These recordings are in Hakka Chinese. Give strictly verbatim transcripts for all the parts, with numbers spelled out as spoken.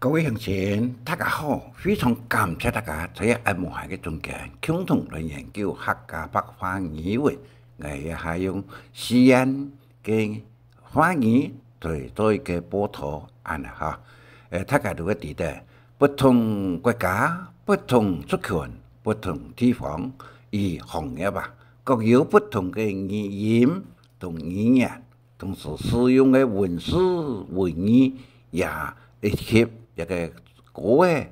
各位鄉親，大家好！非常感謝大家在這恁無閒个中間，共同來研究客家白話語文。𠊎也係用四縣个話語來做一個報導，恁呢哈。呃，大家都會知得，不同國家、不同族群、不同地方，佢行業啊，各有不同个語音同語言。 同時使用个文字、文意，也以及這个歌仔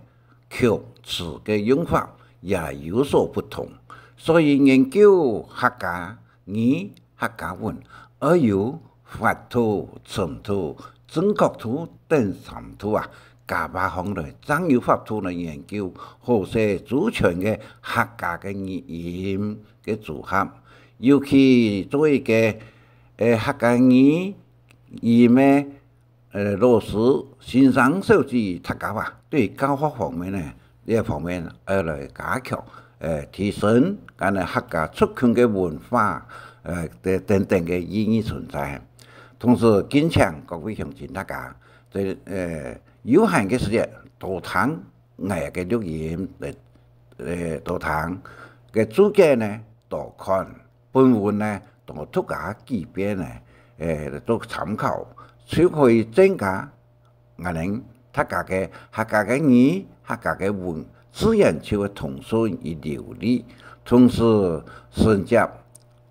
曲詞个用法也有所不同。所以研究客家語、客家文，愛有法度、程度、正確度等三度啊，加把項來，正有法度來研究好勢周全个客家个語音个組合。尤其做一個 呃，客家語音个，呃，老師、先生、小姐大家啊，對教學方面呢，這方面愛來加強，呃，提升𠊎等客家族群个文化，呃，等，等等个意義存在。同時，敬請各位鄉親大家，在，呃，有閒个時節，多聽𠊎个錄音，來，呃，多聽，个註解呢，多看。 本文呢，多讀啊幾遍呢，呃，做參考，就可以增加𠊎等大家个客家个語、客家个文，自然就會通順而流利，同時承接、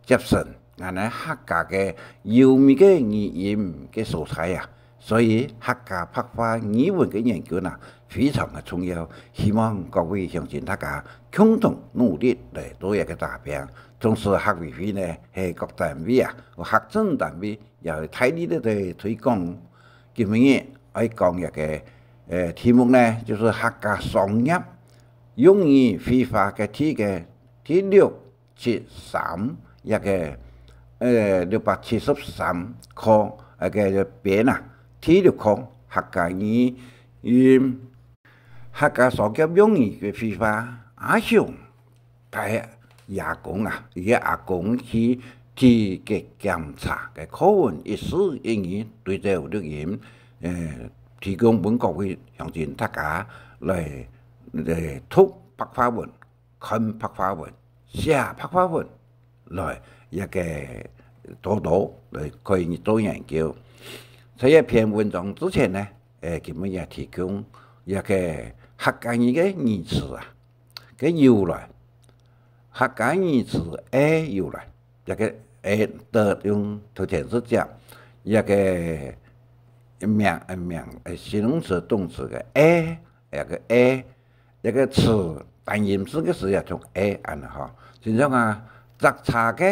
接承𠊎等客家个優美个語音个所在啊。 所以客家白話語文个研究呢，非常个重要。希望各位鄉親大家共同努力來做一個打拚。同時客委會呢，係各單位啊，有客政單位也會大力个來推廣。今晡日愛講一個，呃，題目呢，就係客家商業用語會話个第个第六 七三，這個，呃，六百七十三課，該個篇啊，第六課，客家語，嗯，客家商業用語个會話。阿雄帶阿公啊，佢个阿公去體格檢查个課文一字一語對照錄音，呃，提供分各位鄉親大家來，來讀白話文。 看白話文、寫白話文來，這個多多來可以做研究。在這篇文章之前呢，呃，今晡日也提供這個客家語个語詞啊，个由來。客家語詞个由來，這個个都用頭前直接，這個名，呃，名，呃，形容詞、動詞个个，這個个 這個詞單音字个時也讀个恁呢吼。親像啊，摘茶个，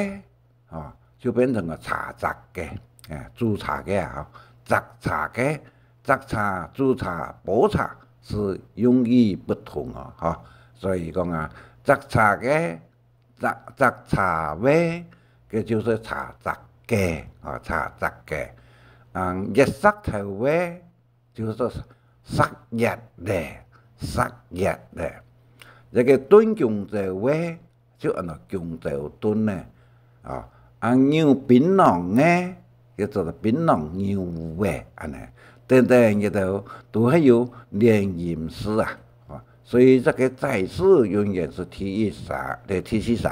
吼，就變成个茶摘个，哎，煮茶个啊，吼，摘茶个，摘茶、煮茶、煲茶係用意不同哦，吼。所以講啊，摘茶个，摘，摘茶个，个就係茶摘个，吼，茶摘个。嗯，擛石頭个， 就係石擛咧，石擛咧。這個燉弓蕉个，就安到弓蕉燉咧，啊，啊，扭檳榔个，就做檳榔扭个，恁呢。等等，這兜都係有連音字啊，啊，所以這個在字永遠係第一聲，對，第四聲。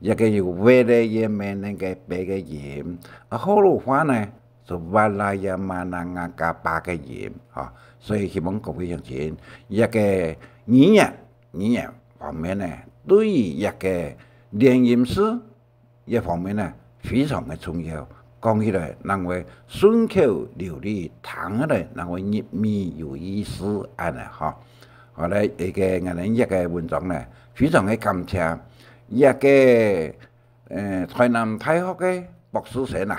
這個有V咧，也沒那個B个音。啊，學老話呢， 就哇啦呀嘛啦啊加巴个音，吼。所以希望各位鄉親，這個語言，語言方面呢，對於這個連音字這方面呢，非常个重要。講起來，正會順口流利，聽起來正會入耳有意思，恁呢吼。好咧，這個𠊎等這個文章呢，非常个感謝這個 呃，臺南大學个博士生啊，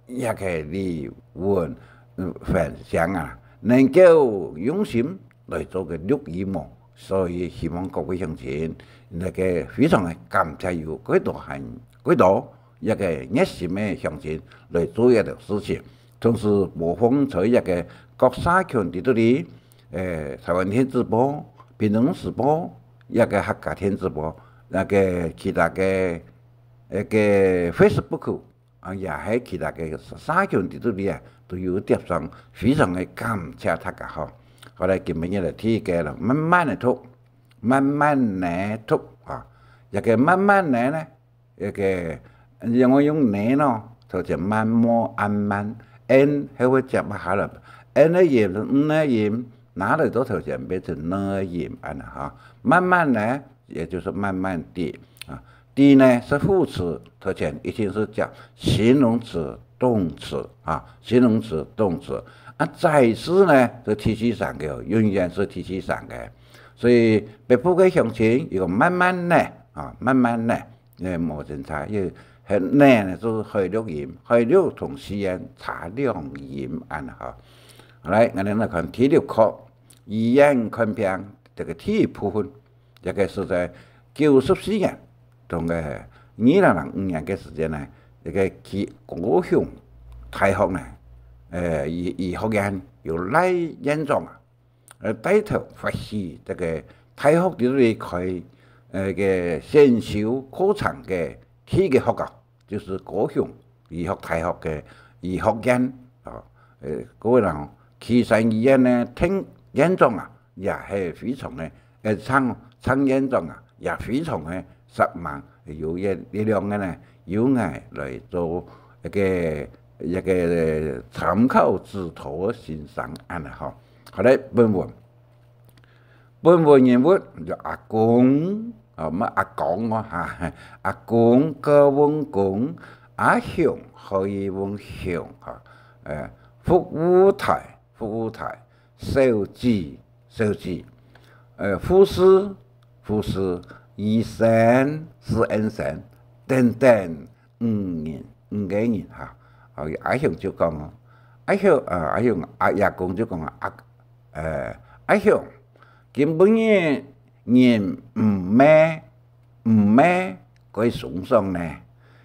這個李文，嗯，先生啊，能夠用心來做个錄音哦，所以希望各位鄉親，那個非常个感謝有幾多還，幾多這個熱心个鄉親來做這條事情。同時播放在這個各社群裡肚裡，呃，臺灣電子報、屏東時報、這個客家電子報，那個其他个 該個Facebook，啊，也係其他个社群裡肚裡啊，都有貼上，非常个感謝大家吼。好來，今晡日來第一個了，慢慢仔讀，慢慢仔讀啊。這個慢慢仔呢，這個因為用呢咯，頭前慢，慢，慢，n後尾接下來，n个音，n个音，拿來到頭前變成n个音，恁呢哈。慢慢仔，也就是慢慢地啊。地呢是副詞，頭前一定是接形容詞、动词啊，形容词、动词。啊，在是呢是第四聲个哦，永遠是第四聲个。所以北部个鄉親有个慢慢仔啊，慢慢仔，誒，無精差，因為該呢呢就是海陸音，海陸同四縣差兩音恁呢哈。好來，𠊎等來看第六課，語言看病，這個第一部分。 這個是在九十四年，同个二零零五年个時間呢，這個去高雄大學呢，呃，醫，醫學院有賴院長啊，呃，帶頭發起這個大學裡肚開，呃，个選修課程个第一個學校，就是高雄醫學大學个醫學院啊。呃，各位人，旗山醫院呢，聽院長啊， 也係非常个，呃，鄭，鄭院長啊，也非常个煞猛，有這，這兩個呢，由𠊎來做一個，一個參考指導个先生恁呢吼。好來，本文，本文人物就阿公，啊，毋係阿公哦，哈，阿公，歌運公，阿雄，海運雄，哈，呃，服務台，服務台， 小姐，小姐，呃，護士，護士，醫生，實驗生，等等，五人，五個人哈。啊，阿雄就講哦，阿雄，呃，阿雄，阿，阿公就講啊，阿，呃，阿雄，今晡日人毋係，毋係蓋鬆爽呢，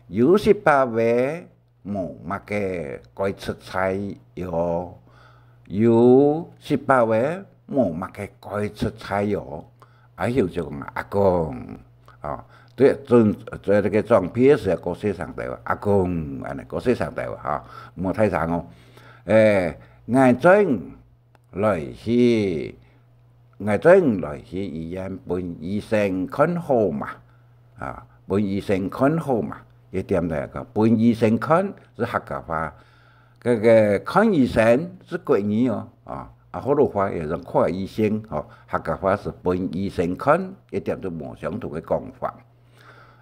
有十八位 無麼个蓋出差喲，有十八位無麼个蓋出差喲。阿雄就講：「阿公，哦，對，準，做這個裝逼个時候，過細聲兜，阿公，恁呢，過細聲兜哈，莫大聲哦。誒，𠊎載你來去，𠊎載你來去醫院分醫生看好嘛？」啊，分醫生看好嘛？這點來講，分醫生看係客家話，該個看醫生係國語哦，啊，啊，學老話也係看醫生，吼，客家話係分醫生看，這點都無相同个講法。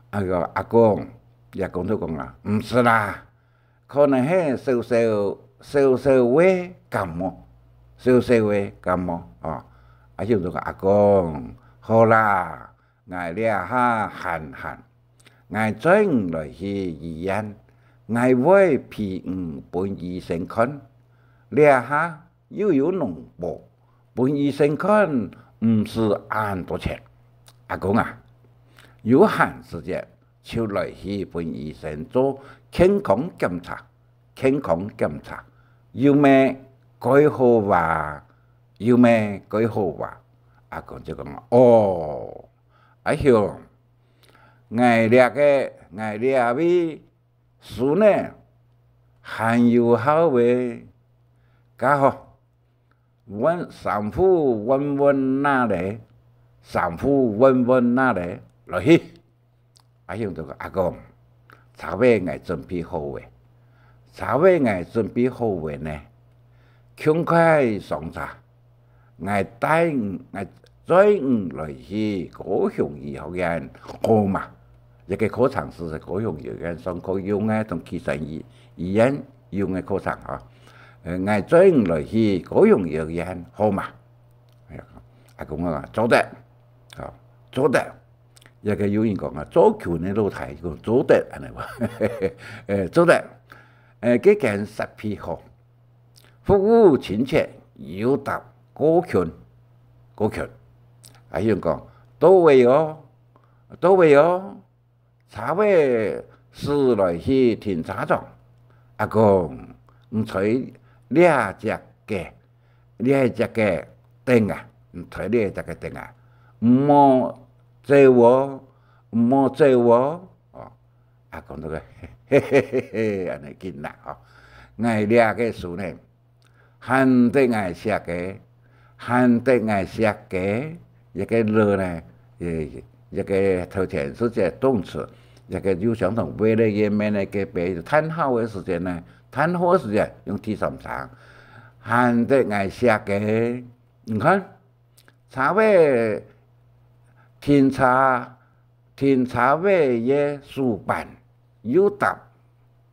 啊，該阿公，阿公就講啊：「毋係啦， 可能係小小，小小个感冒，小小个感冒，哦。」阿雄就講：「阿公，好啦，𠊎這下閒閒，𠊎載你來去醫院，𠊎會陪你分醫生看。這下 又有農保，分醫生看毋使恁多錢。」阿公啊，有閒時節就來去分醫生做健康檢查，健康檢查，有無蓋好哇？有無蓋好哇？阿公就講：「哦，阿雄，𠊎這個，𠊎這位 孫呢，還有孝个，該好，換衫褲換換拿來，衫褲換換拿來，來去。」阿雄就講：「阿公，車仔𠊎準備好了，車仔𠊎準備好了呢，共下上車。」 𠊎帶你，𠊎載你來去高雄醫學院，好嘛？這個課程係在高雄醫學院上課用个，同旗山醫，醫院用个課程吼。呃，𠊎載你來去高雄醫學院，好嘛？哎呀，阿公講：「做得，哦，做得。」這個有人講啊，做球个老弟講：「做得」，恁呢話。呃，做得。呃，該間設備好， 服務親切，又搭過近，過近。」阿雄講：「到位哦，到位哦，車仔駛來去停車場。」「阿公，你在這隻个，這隻个等啊，你在這隻个等啊，毋好走哦，毋好走哦。」哦，阿公就个嘿嘿嘿嘿，恁呢緊啦吼。𠊎這個書呢， 還得𠊎惜个，還得𠊎惜个，這个了呢，這个頭前係个動詞，這个又相同，為了也免了个別，嘆號个時節呢，嘆號个時節用第三聲，還得𠊎惜个，你看，車尾停車，停車位个手板又搭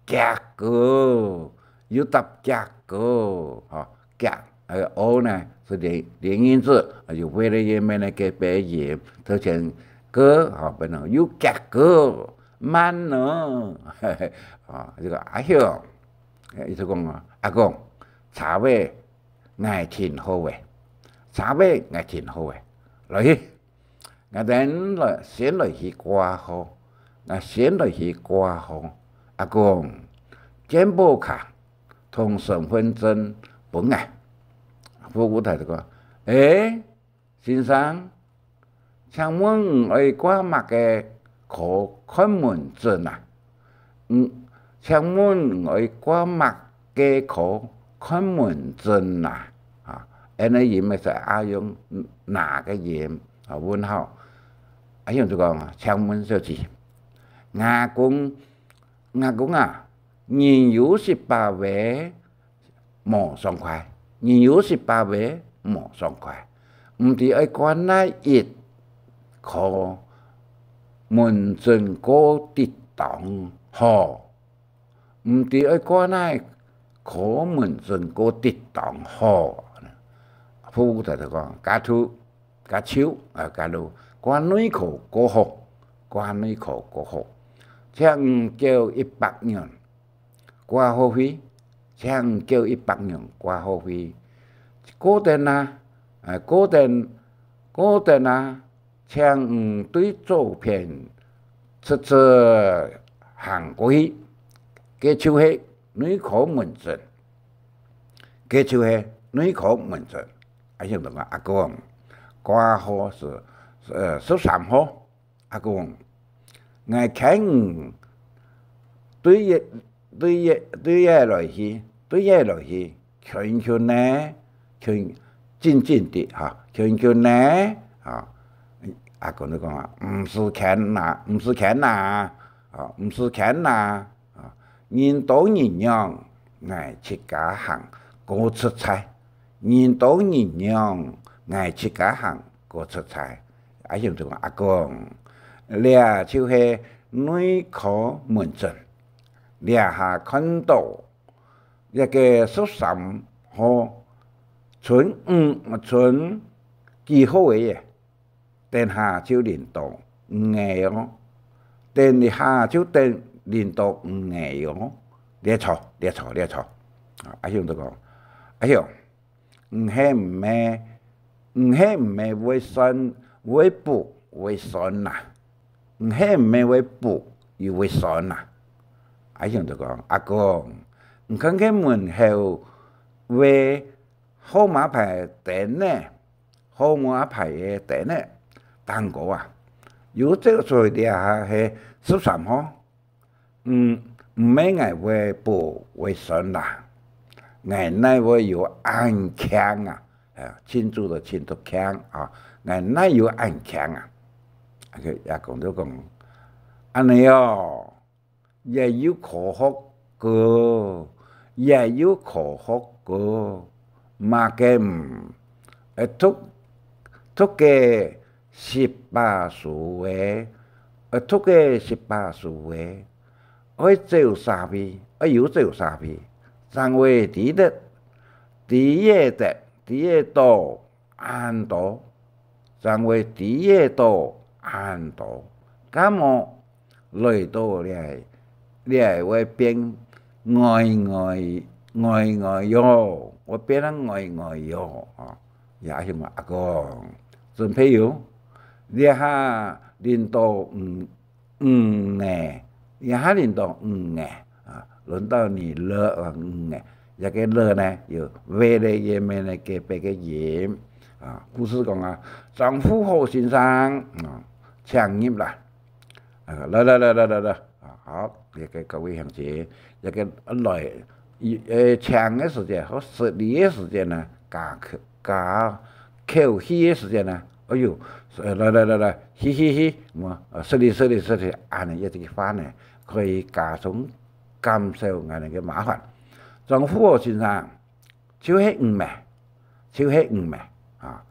腳个，又搭腳个，吼，腳，呃，o呢，係連，連音字，啊，又為了也免了个別音，頭前个，吼，變成又腳个，慢呢，啊，這个阿雄，呃，意思講啊，阿公，車位𠊎停好咧，車位𠊎停好咧，來去。 𠊎等來，先來去掛號，𠊎先來去掛號。阿公，健保卡同身份證分𠊎。服務台就講：「欸，先生，請問你愛掛麼个科看門診啊？」 嗯，請問你愛掛麼个科看門診啊？啊，恁呢音个係阿雄拿个音，啊，問號。阿雄就講：「請問小姐，吾公，吾公啊，人有十八歲， 無爽快，人有十八歲無爽快，毋知愛掛哪一科門診過得當好，毋知愛掛哪科門診過得當好。」服務台就講：「加圖，加秋，啊，加路，掛內科過好，掛內科過好，請繳一百元。 掛號費，請繳一百元掛號費。過等啊，呃，過等，過等啊，請你對左片直直行過去，該就係內科門診，該就係內科門診。」阿雄就講：「阿公，掛號係，呃，十三號。」 阿公，𠊎牽你對這，對這，對這來去，對這來去，近近呢，近，近近个，哈，近近呢，啊，阿公就講啊：「毋使牽啦，毋使牽啦，啊，毋使牽啦，啊，人多人讓，𠊎自家行，過出差。」 人多人讓，𠊎自家行過出差。阿雄就講：「阿公，這就係內科門診，這下看到這个十三號，賰五，賰幾號仔耶？ 等下就輪到你个哦，等一下就等，輪到你个哦。」「這著，這著，這著。」啊，阿雄就講：「阿雄，你係毋係，你係毋係會算，會卜會算啦？你係毋係會卜又會算啦？」阿雄就講：「阿公，你看該門口个號碼牌燈仔， 號碼牌个燈仔頂高啊，有寫出這下係十三號。」「嗯，毋係𠊎會卜會算啦，𠊎哪會有恁慶啊？」啊，慶祝就慶祝慶啊，「𠊎哪有恁慶啊？」啊，佢阿公就講：「恁呢哦， 也有科學个，也有科學个，麼个毋，呃，讀，讀个十八歲个，呃，讀个十八歲个，愛走社會，愛有走社會，正會知得，知得，知得到， 恁多，正會知得到恁多。該無來到這，這會變呆呆，呆呆喲，會變得呆呆喲。」啊，也係講：「阿公，準備喲，這下輪到你， 你个，這下輪到你个，啊，輪到你了，啊，你个。」這个了呢，有V了也免了隔壁个音。啊，故事講啊，「張富豪先生，啊，請入來。」啊，來來來來來來，啊，好，這个各位鄉親，這个來，呃，請个時節，和失禮个時節呢，加，加，口氣个時間呢，哎喲，呃，來來來來，去去去，麼，呃，失禮失禮失禮，恁呢一句話呢，可以加重減少𠊎等个麻煩。丈夫哦，先生，就係你咩，就係你咩，啊，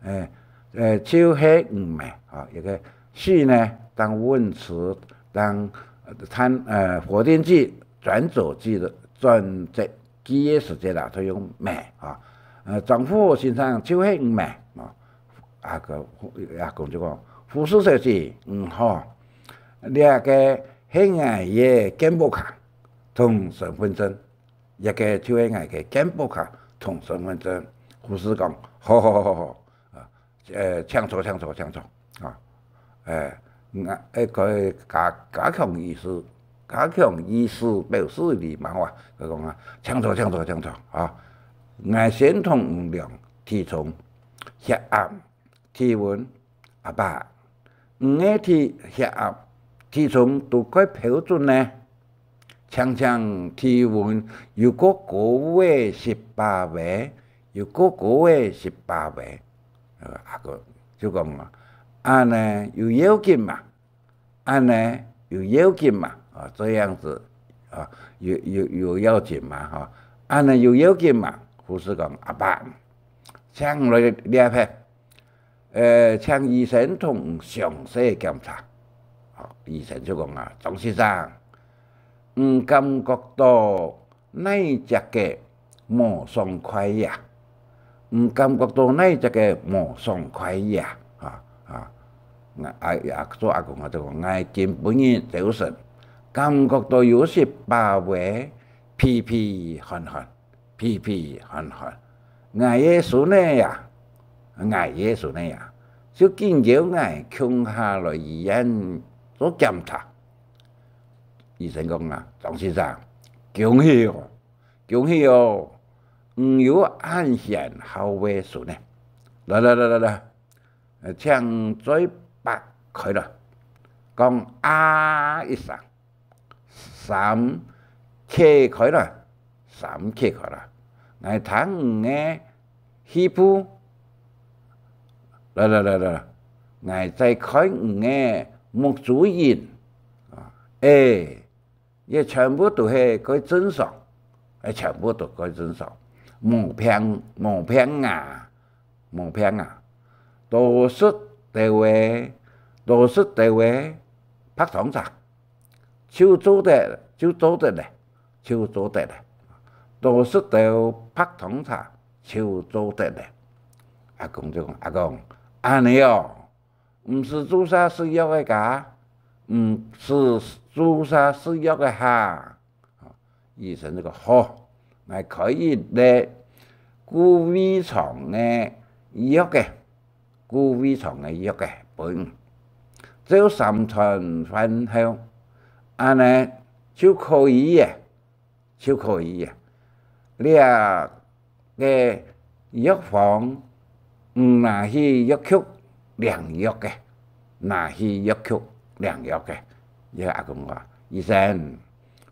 誒，誒，就係你咩，啊，一個是呢，當問詞，當，呃，參，呃，否定句、轉折句个，轉折 句个時節啦，就用咩啊。呃，丈夫先生就係你咩啊。啊，个，阿公就講：「護士小姐，你好，這個係𠊎个健保卡同身份證，這個就係𠊎个健保卡同身份證。」護士講：「好好好好好。」啊， 呃，請坐，請坐，請坐，啊，呃，啊，呃，佢加，加強意思，加強意思表示禮貌啊，佢講啊：「請坐，請坐，請坐，啊，𠊎先同你量體重、血壓、體溫，阿伯，你个體，血壓、體重都蓋標準呢。」 「請請，體溫有過高个十八度，有過高个十八度。」呃，阿公就講啊：「恁呢有要緊嘛？恁呢有要緊嘛？」啊，這樣子，啊，有，有，有要緊嘛？哈，「恁呢有要緊嘛？」護士講：「阿伯，請來這片。 呃，請醫生同你詳細檢查。」好，醫生就講啊：「張先生，你感覺到哪隻个無爽快呀？你感覺到哪隻个無爽快呀？」啊，啊，𠊎，啊，啊，做阿公啊，就講：「𠊎今晡日朝晨，感覺到有十八度，疲疲寒寒。」 「疲疲寒寒。」「𠊎个孫仔呀，𠊎个孫仔呀，就緊邀𠊎共下來醫院做檢查。」醫生講啊：「張先生，恭喜哦，恭喜哦，你有恁賢孝个孫仔。來來來來來，呃，請嘴擘開來，講啊一聲。」「三，擘開來，三擘開來。」「𠊎聽你个肺部。」「來來來來，𠊎再看你个目珠仁。」「啊，欸，這全部都係蓋正常，欸，全部都蓋正常，無病，無病啊，無病啊。多食兜仔，多食兜仔白糖茶。」「就做得，就做得了，就做得了。多食兜白糖茶，就做得了。」阿公就講：「阿公，恁呢哦，毋使注射食藥个啊？毋使注射食藥个哈？」醫生就講：「好，𠊎開一粒固胃腸个藥仔。」「固胃腸个藥仔分你，照三餐飯後，恁呢就可以了，就可以了。」這个藥方，你拿去藥局領藥仔，拿去藥局領藥仔。這阿公講：「醫生，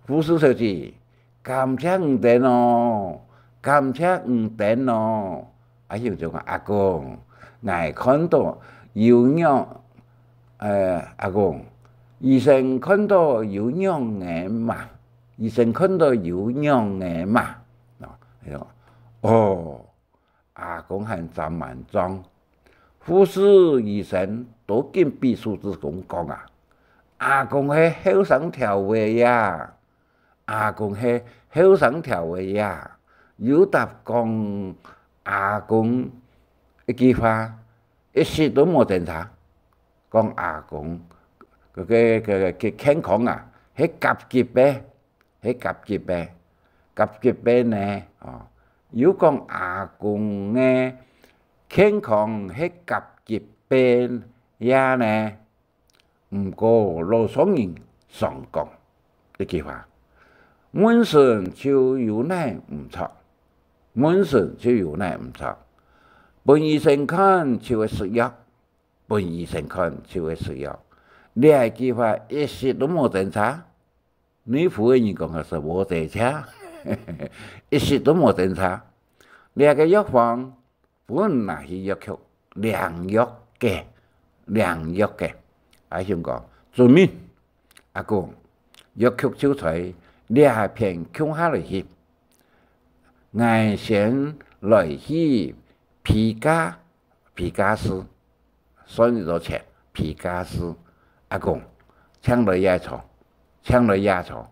護士小姐， 感謝你等哦，感謝你等哦。」阿兄就講：「阿公，𠊎看到有肉，呃，阿公，醫生看到有肉眼嘛，醫生看到有肉眼嘛。」哦，哦， 阿公還真蠻壯。護士、醫生都緊比手指公講啊：「阿公係後生條仔呀，阿公係後生條仔呀。」有搭講阿公一句話，一息都無爭差。講阿公个，个，个，个健康啊，係甲級个。 係甲級个，甲級个呢，哦，又講阿公个健康係甲級个呀呢。毋過老丈人常講一句話：「問神就有哪毋著，問神就有哪毋著。」分醫生看就係食藥，分醫生看就係食藥。這句話一息都無爭差。 內埔个人講个係無爭差，一息都無爭差。這个藥方分拿去藥局領藥个，領藥个。阿兄講：「遵命，阿公，藥局就在這片共下來去。」𠊎先來去批價，批價數，算幾多錢？批價數。阿公，請來這坐，請來這坐。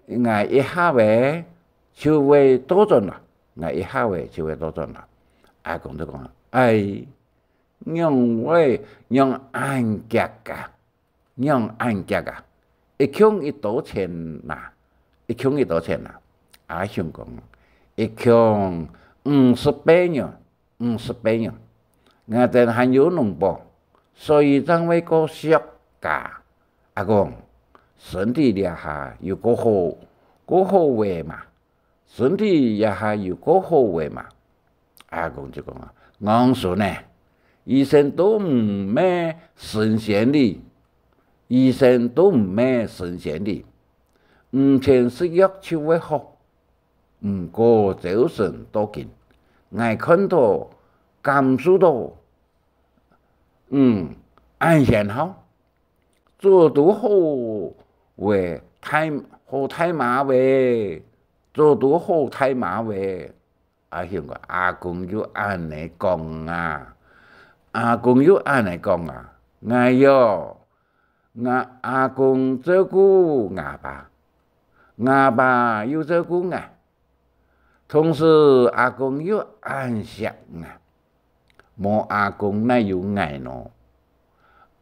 𠊎一下仔就會倒轉來，𠊎一下仔就會倒轉來。阿公就講：「哎，仰會仰恁遽啊？ 仰恁遽啊？一共幾多錢啊？一共幾多錢啊？」阿兄講：「一共五十八銀，五十八銀。𠊎等還有農保，所以正會較俗啊。」阿公，身體這下有較好，較好仔嘛？ 身體這下有較好仔嘛？阿公就講啊：「戇孫仔，醫生都毋係神仙哩，醫生都毋係神仙哩，毋曾食藥就會好。毋過朝晨到今，𠊎看到、感受到，嗯，恁顯好， 早都好仔大，好大嫲仔，早都好大嫲仔。」阿兄講：「阿公又恁仔講啊，阿公又恁仔講啊，𠊎喲，吾阿公照顧吾爸，吾爸又照顧𠊎， 同時阿公又恁惜𠊎，無阿公哪有𠊎呢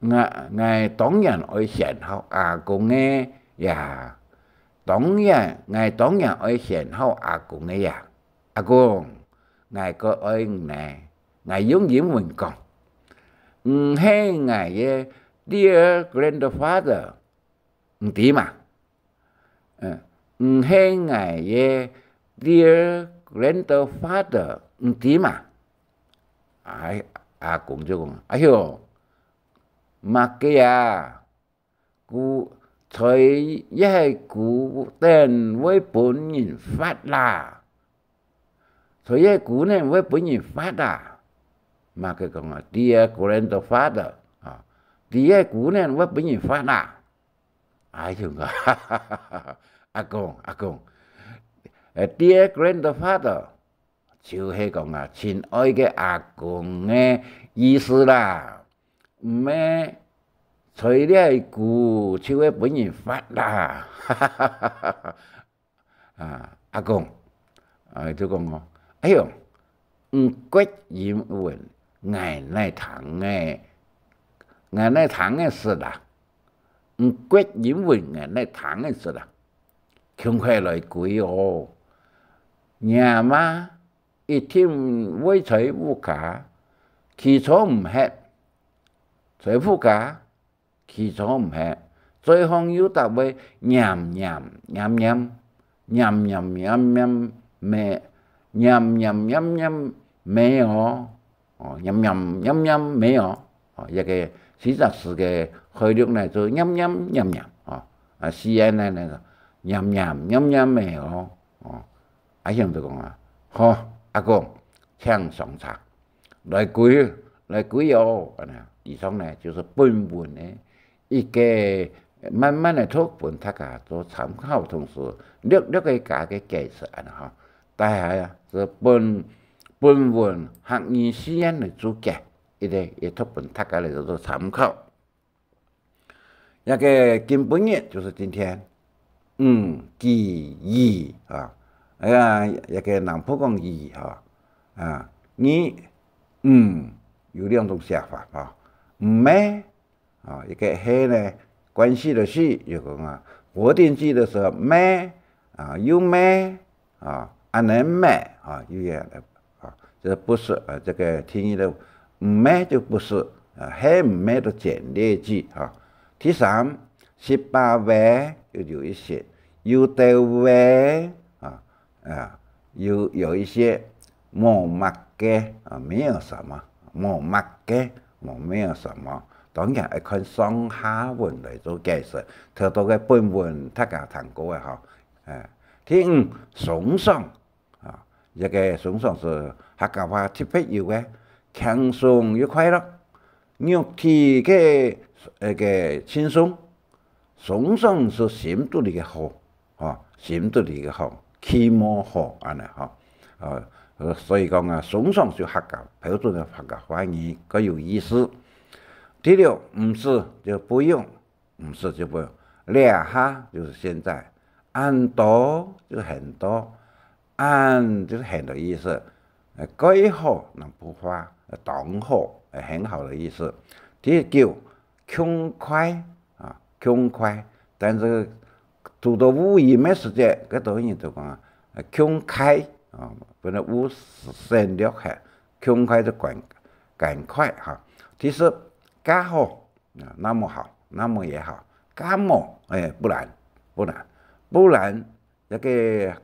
？𠊎，𠊎當然愛先孝阿公个呀，當然，𠊎當然愛先孝阿公个呀。阿公，𠊎蓋愛你呢，𠊎用英文講：你係𠊎个dear grandfather，你知嘛？」 嗯，「你係𠊎个dear grandfather，你知嘛？」阿，阿公就講：「哎喲，麼个啊？姑，在這係姑等會分人罰啦，在這係姑等會分人罰啦。」麼个講啊：「dear grandfather啊，在這係姑等會分人罰啦。」 阿兄講：「阿公，阿公，呃，dear grandfather，就係講啊，親愛个阿公个意思啦，毋係在這係姑就會分人罰啦。」 啊，阿公，啊，就講哦：「哎喲，你講英文，𠊎哪聽得，𠊎哪聽得識啊？你講英文，𠊎哪聽得識啊？趕快來歸哦！若媽一定會在屋下，佢坐毋核，在屋下 佢坐毋核，嘴項又答會黏黏黏黏，黏黏黏黏咩，黏黏黏黏咩哦，哦，黏黏黏黏咩哦，哦，這个四隻字个海陸呢，就黏黏黏黏哦，啊，四縣呢，呢，黏黏黏黏咩哦，哦。 阿兄就講啊：「好，阿公，請上車，來歸，來歸哦。」恁呢，以上呢，就係本文个一个慢慢个讀，分大家做參考，同時略略个加个解釋，恁呢吼。大概啊，係本，本文客語四縣个註解，一个，一讀分大家來做做參考。 這个今晡日就係今天，五幾二啊，哎呀，這个南部講二哈，啊，二，五，有兩種寫法哈，毋係，啊，這个係呢，關係个係，有講啊，否定句个時候，咩，啊，又咩， 啊，恁呢咩，啊，又也，啊，這不是，呃，這个定義的，毋係就不是，啊，係毋係的簡略句，啊。第三，十八位又有一些，有兜位，啊，啊，有，有一些，無麼个，啊，沒有什麼，無麼个，無，沒有什麼。當然，愛看上下文來做解釋，頭到个本文大家聽過个哈。哎，第五，鬆爽， 啊，這个鬆爽係客家話特別有个，輕鬆又快樂，肉體个，呃，个輕鬆，鬆爽係心肚裡个好，吼，心肚裡个好，起碼好，恁呢，吼。呃，所以講啊，鬆爽就客家，標準个客家話語，較有意思。第六，毋使就不用，毋使就不用。這下就是現在，恁多就是很多，恁就是很多意思。呃，蓋好，南部話，呃，當好，呃，很好的意思。第九，共快啊，共快。但是堵到烏雲个時節，該兜人就講啊，呃，共快啊，本來烏省略下，共快就趕，趕快哈。第十，較好， 啊，那麼好，那麼也好，較無，哎，不然，不然，不然，這個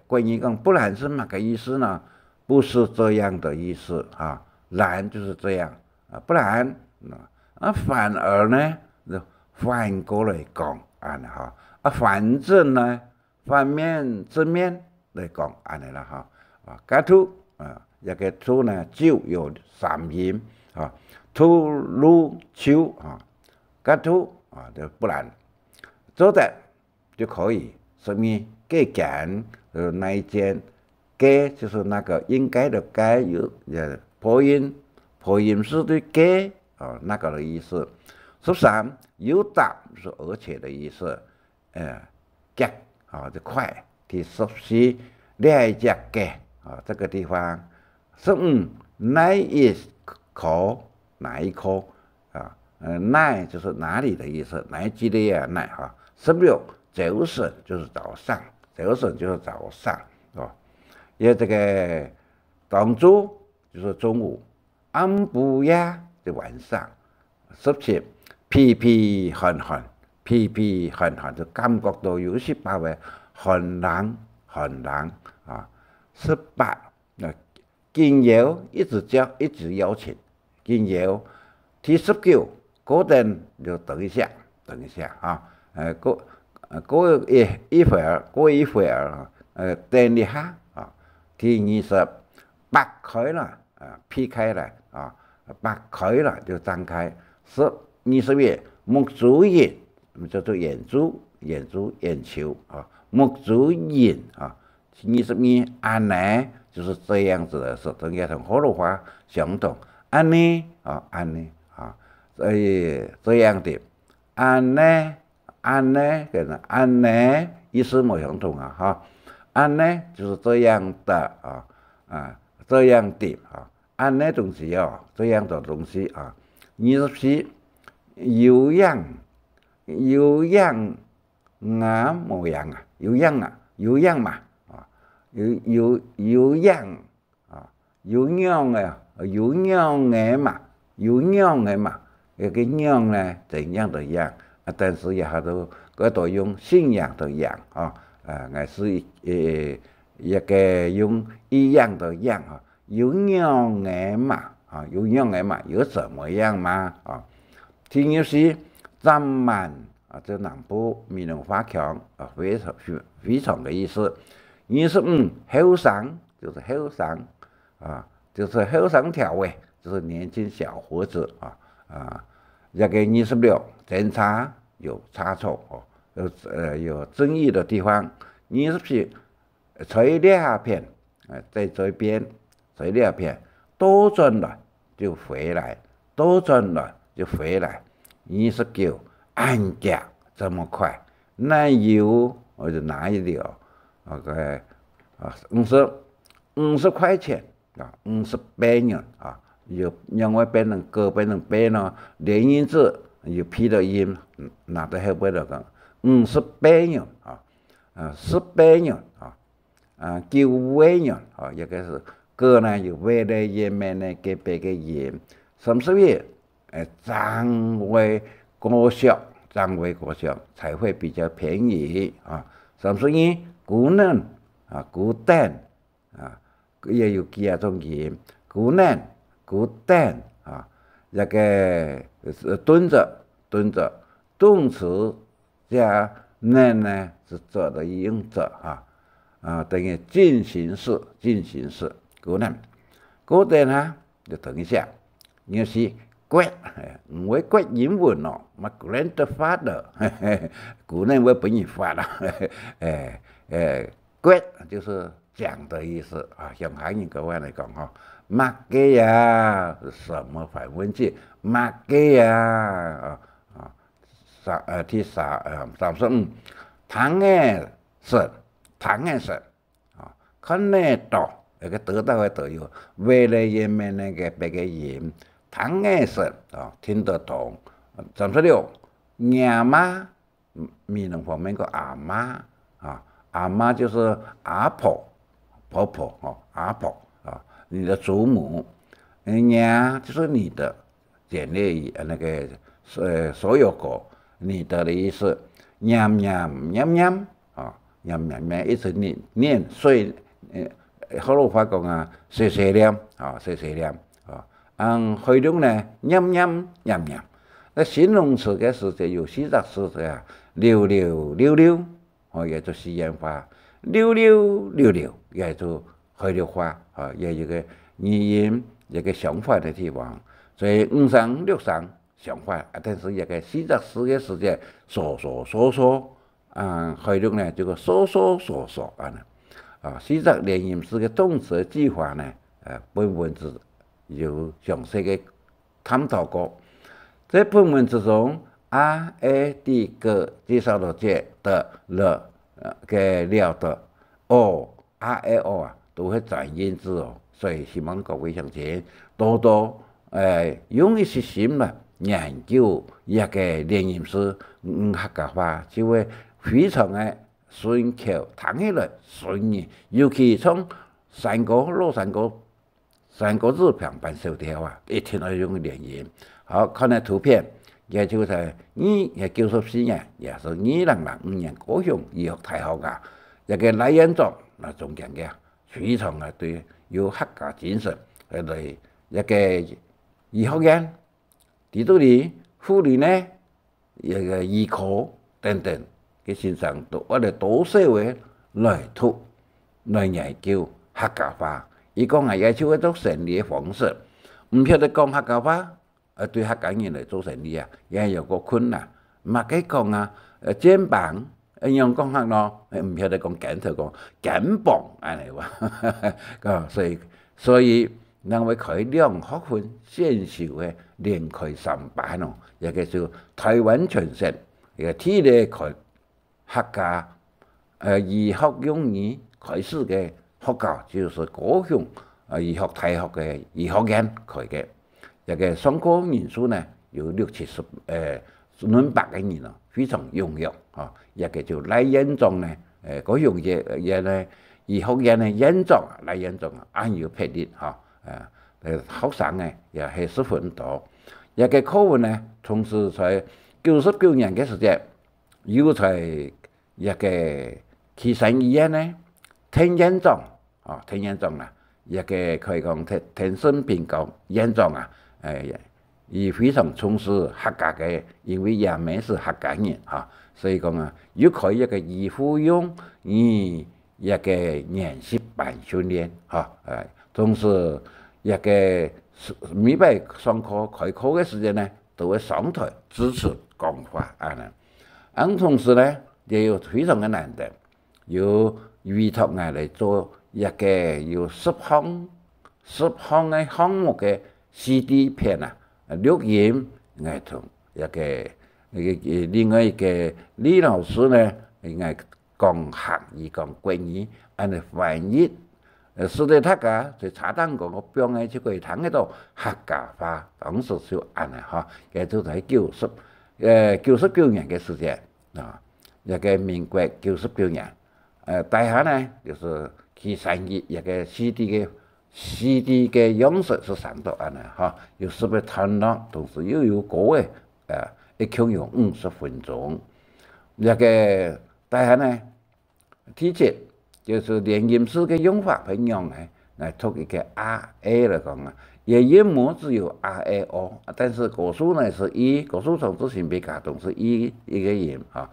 國語講不然是麼个意思呢？不是這樣的意思啊，然就是這樣啊，不然，啊，啊，反而呢，就反過來講，恁呢哈，啊，反正呢， 反面、正面來講，恁呢啦，吼。啊，較堵，啊，這個堵呢，就有三音，啊，堵、堵、就，啊，較堵，啊，就不然。做得就可以，所以該間，呃，那一間，該就是那個應該的該，有，呃，破音，破音是對該，啊，那個的意思。十三，有搭是而且的意思。 呃，遽，啊，就快。第十四，這一隻个，啊，這個地方。十五，哪一科，哪一科，啊，呃，哪就是哪裡的意思，哪一個啊，哪，哈。十六，朝晨就是早上，朝晨就是早上，哦。因為這個當晝就是中午， 暗晡夜就晚上。十七，咇咇寒寒，咇咇寒寒就感覺到有一息仔个寒冷，寒冷啊。十八，呃，緊邀，一直叫，一直邀請，緊邀。第十九，過等就等一下，等一下啊，呃，過，呃，過一，一會兒，過一會兒啊，呃，等一下啊。第二十，擘開來， 啊，擘開來，啊，擘開來就張開。十，二十一，目珠仁，叫做眼珠，眼珠，眼球，啊，目珠仁，啊。二十二，恁呢，就是這樣子的事，等於同學老話相同。恁呢，啊，恁呢，啊，所以這樣的，恁呢， 恁呢，跟恁呢意思無相同啊，哈。恁呢就是這樣的啊，啊，這樣的啊，恁呢東西哦，這樣的東西啊。二十四，有影，有影啊，無影啊，有影啊，有影嘛，啊，有，有，有影， 啊，有影个，有影个嘛，有影个嘛，該个影呢，怎樣的樣啊？但是也還都，該都用信仰的仰啊，啊，還是，呃，一個用一樣的樣啊，有影个嘛，啊，有影个嘛，有怎麼樣嘛？啊，第二十四，站滿啊，這南部閩南話腔啊，非常，非，非常的意思。二十五，後生，就是後生， 啊，就是後生條仔，就是年輕小伙子啊，啊，這個二十六，爭差，有差錯哦，有，呃，有爭議的地方。二十七，在這片，呃，在這邊，在這片，倒轉來就回來，倒轉來就回來。二十九，恁遽，這麼快，哪有，我就哪一條，OK，啊，五十，五十塊錢， 啊，五十八元啊，又仰會變成个變成八呢？連音字又鼻到音，嗯，拿到後背來講，五十八元啊，啊，十八元啊，啊，九八元啊，也个係个呢，又尾个音，面呢，个別个音。三十一，哎，正會過俗，正會過俗，才會比較便宜啊。三十一，古等啊，古等 啊，也有幾下種音，古等，古等啊，這個，呃，蹲著，蹲著，動詞加等呢，係著个用著啊，啊，等於進行式，進行式，古等。過等下，就同你講，你是國，毋會國英文哦，my grandfather，古人會分你發啦，誒誒，國就是講的意思啊，鄉下人个話來講吼，麼个啊，什麼繁文句，麼个啊，啊啊，三呃第三呃三十五，聽个識，聽个識。 啊，看得到，該个得到个得有，話咧也免那个別个音，聽个識，啊，聽得懂。三十六，若媽，嗯，閩南方面个阿媽，啊，阿媽就是阿婆，婆婆，哦，阿婆，啊，你的祖母。若就是你的，簡略語，呃，那个，呃，所有个，你的的意思。念念念念， 啊，念念念，一直念，念，所以，呃，學老話講啊，踅踅唸，啊，踅踅唸，啊。恁海陸呢，念念念念。該形容詞个時節有四隻字个啊，溜溜溜溜，哦，也就四縣話，溜溜溜溜，也就海陸話，啊，也有个語音，一个相反个地方。所以五聲、六聲相反，啊，但是一个四隻字个時節，所所所所， 啊，海陸呢，就个所所所所恁呢。啊，四隻連音字个動詞个句法呢，呃，本文字有詳細个探討過。在本文之中，a、e、d个介紹到這的了，呃，个了的，o、 a、e、o啊，都係轉音字哦。所以希望各位鄉親多多，呃，用一息心來研究這个連音字，嗯，客家話就會非常个順口，聽起來順耳。尤其像山歌、老山歌、山歌子平板小調啊，一定愛用連音。好，看下圖片，也就係二，也九十四年，也係二零零五年高雄醫學大學啊，一个賴院長，那中間个 非常个對，有客家精神，呃，來一个醫學院，在肚裡護理呢，一个醫科等等，个先生都愛來多少个來讀，來研究客家話。佢講啊，也就係做生理个方式，毋曉得講客家話， 呃，對客家人來做生理啊，也有个困難。麼个講啊，呃，肩膀，呃，仰講客咯，呃，毋曉得講肩頭，講肩膀，恁呢哇。啊，所以，所以，人會開兩學分選修个連開三班哦，這个就台灣全省，這个第一个開 客家，呃，醫學用語開始个學校，就係高雄，呃，醫學大學个醫學院開个。這个上課人數呢，有六七十，呃，論百个人哦，非常踴躍，吼。這个就賴院長呢，呃，高雄醫，呃，醫學院个院長啊，賴院長啊，恁有魄力，吼。呃，呃，學生呢，也係十分多。這个課文呢，同時在九十九年个時節， 又在這个旗山醫院呢，鄧院長，哦，鄧院長啦，這个可以講鄧，鄧勝平高院長啊，哎，佢非常重視客家个，因為佢姆係客家人，哈，所以講啊，又開一个醫護用語這个研習班訓練，哈，哎，同時這个每擺上課開課个時間呢，都會上台致詞講話，恁呢。 恁同時呢，也有非常个難得，有委託𠊎來做一个有十項，十項个項目个C D片啊，錄音，𠊎同一个，一个，另外一个李老師呢，𠊎講客語，講國語，恁呢翻譯，呃，使得大家在車頂高个放个就可以聽得到客家話，當時就恁呢吼，該就在九十，呃，九十九年个時間。 啊，這个民國九十九年，呃，大家呢，就係去選一个C D个，C D个樣式係選到恁呢，吼，有十个段落，同時又有歌个，呃，一共有五十分鐘。這个大家呢，第一， 就係連音字个用法會仰呢？來讀一个a、e來講啊，佢个韻母只有a、e、o，但是古書呢係一，古書從字形比較重係一，一个音哈。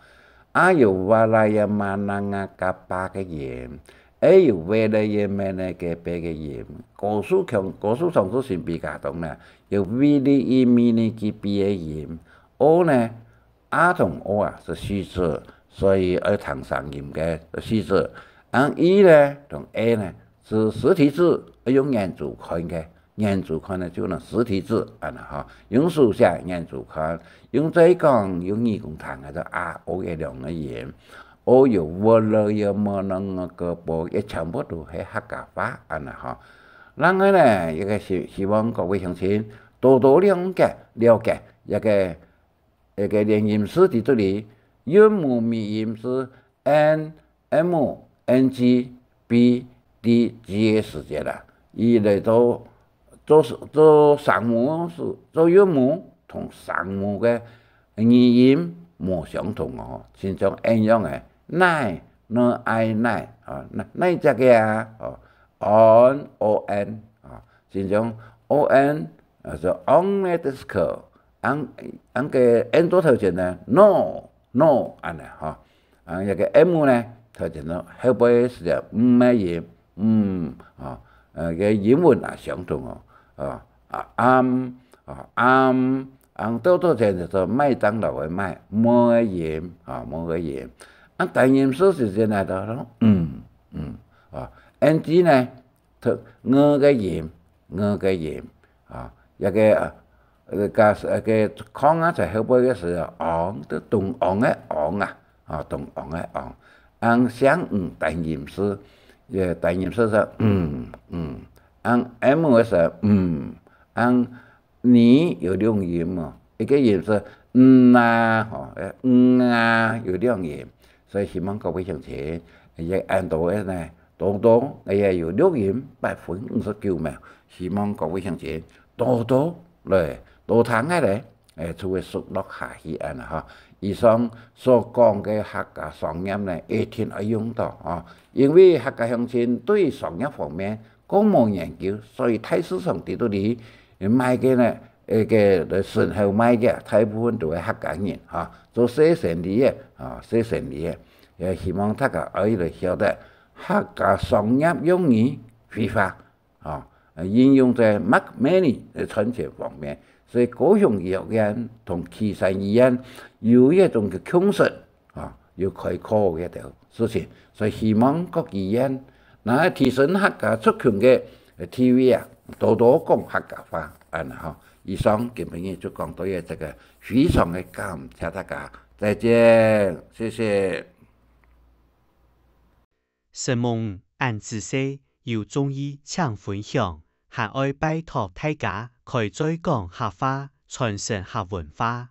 a有哇啦呀嘛啦啊嘎巴个音， ，a有vowel个音个呢，个別个音。高數腔，高數腔就先比較重啦，有vowel、i、mi、ni、ki、pi个音。o呢，a同o啊，係虛字，所以愛聽聲音个，係虛字。恁i呢，同a呢，係實體字，愛用眼珠看个。眼珠看呢，就係實體字，恁呢吼。用手寫眼珠看，用嘴講，用耳公聽个，就a、o个兩个音。o有vowel个無，兩个波，也全部都係客家話，恁呢吼。另外呢，一个希，希望各位鄉親多多了解，了解一个，一个連音字在這裡，韻母尾音係n、m、ng、p、d、g个時節啦，佢來做，做，做聲母係，做韻母同聲母个語音無相同哦，親像恁樣个，奶、n、ai、奶，啊，哪，哪隻个啊，哦，on、o、n，啊，親像o n，啊，就on个disco，恁，恁个n在頭前呢，no、no，恁呢，吼。啊，這个m呢，頭前呢，後背係隻m个音，嗯，啊，呃，个音韻也相同哦，啊，啊，am，啊，am，啊，在頭前就係麥當勞个麥，m个音，啊，m个音。啊，單音字時節呢，就，嗯，嗯，啊，ng呢，特，ng个音，ng个音，啊，這个，呃，呃，个，呃，个，空啊，在後背个時候，昂，就當昂个昂啊，啊，當昂个昂。恁聲母單音字，也單音字係，嗯，嗯。恁m个時候，嗯。恁 呢有兩音哦，一个音係嗯啊，吼，嗯啊，有兩音。所以希望各位鄉親，也恁多个呢，多多，也有六音八分五十九秒。希望各位鄉親多多來，多聽个咧，誒，就會熟絡下去恁呢吼。以上所講个客家商業呢，一定愛用到哦，因為客家鄉親對商業方面 較無研究，所以大市場在這裡賣个呢，該个來順口賣个，大部分都係客家人，哈，做細生理个，啊，細生理个。也希望大家愛來曉得，客家商業用語會話，啊，應用在make money个賺錢方面。所以高雄醫學院同旗山醫院有一種个共識， 啊，有開課个兜事情，所以希望各醫院，若提升客家族群个地位啊，多多講客家話，恁呢吼。以上今晡日就講到這，這个非常个感謝大家，再見，謝謝。承蒙恁仔細，有中意請分享，還愛拜託大家開嘴講客話，傳承客文化。